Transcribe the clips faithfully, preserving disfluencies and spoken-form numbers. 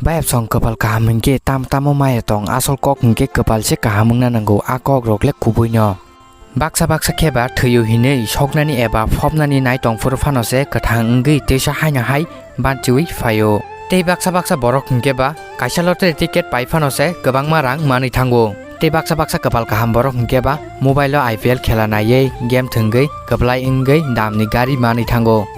Bayapsong kwpal kaham hinkhe tam tamo maya tong, asol kok hinkhe kwpal se kaham wngna nango, a kok rok le kubui no. Baksa baksa khe ba thwiyo hinwi soknani eba phobnani nai tong phuru phano se kwthang wngwi teisa haino hai banchiwi phaio. Tei baksa baksa borok hinkhe ba kaisa lottery ticket pai phano se kwbangma rang manwi thango. Tei baksa baksa kwpal kaham borok hinkhe ba mobile o I P L khela naiwi game thwngwi kwplai wngwi damni gari manwi thango.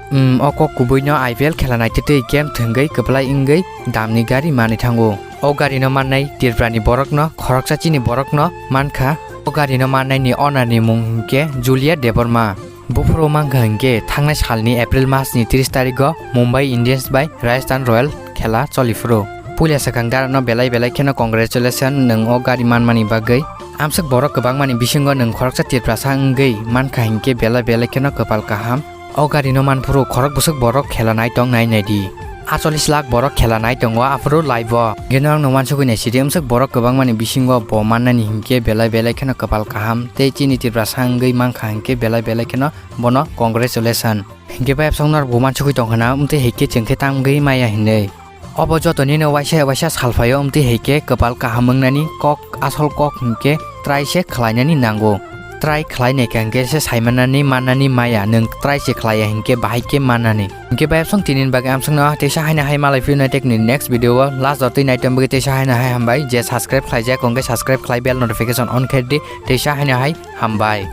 Hmm, o kok kubui no I P L khela naitwi twi game thwngwi kwplai wngwi damni gari manwi thango. O gari no mannai Tripura ni borok no, khoroksa chini borok no mankha. O gari no mannai ni owner ni mung hinkhe Julia Debbarma. Buphuru mankha hinkhe thangnai salni April mas ni tris tarikgo Mumbai Indians bai Rajasthan Royal khela choliphuru. Puila swkang dara no belai belai kheno congratulation, nwng o gari manmani bagwi. Amswk borok kwbangmani bisingo nwng khoroksa Tiprasa wngwi mankha hinkhe belai belai kheno kwpal kaham. O gari no manphuru khorok bwswk borok khela nai tong nai nai di. Acholish lakh borok khela nai tongo aphuru live o. Geno ang no wansugwi nai sidi, amswk borok kwbangmani bisingo bo mannani hinkhe belai belai kheno kwpal kaham tei chini Tiprasa wngwi mankha hinkhe belai belai kheno bono congratulation. Hinkhe bayapsong norok bo wansugwi tongkha na, amtwi hinkhe chwng khe tangwi maya hinwi. Obo joto nino waisa waisa salphaio, amtwi hinkhe kwpal kaham wngnani kok, asol kok hinkhe try se khlainani nango. Try khlai naikha hinkhe se saimanani mannani maya, nwng try se khlaiya hinkhe bahai khe mannani. Hinkhe bayapsong tinini bagwi amsongno teisa haino hai malai phiyunai tekni next video o last o twi naitom bagwi teisa haino hai hambai, je subscribe khlaijak hinkhe subscribe khlai bell notification on khe di, teisa haino hai hambai.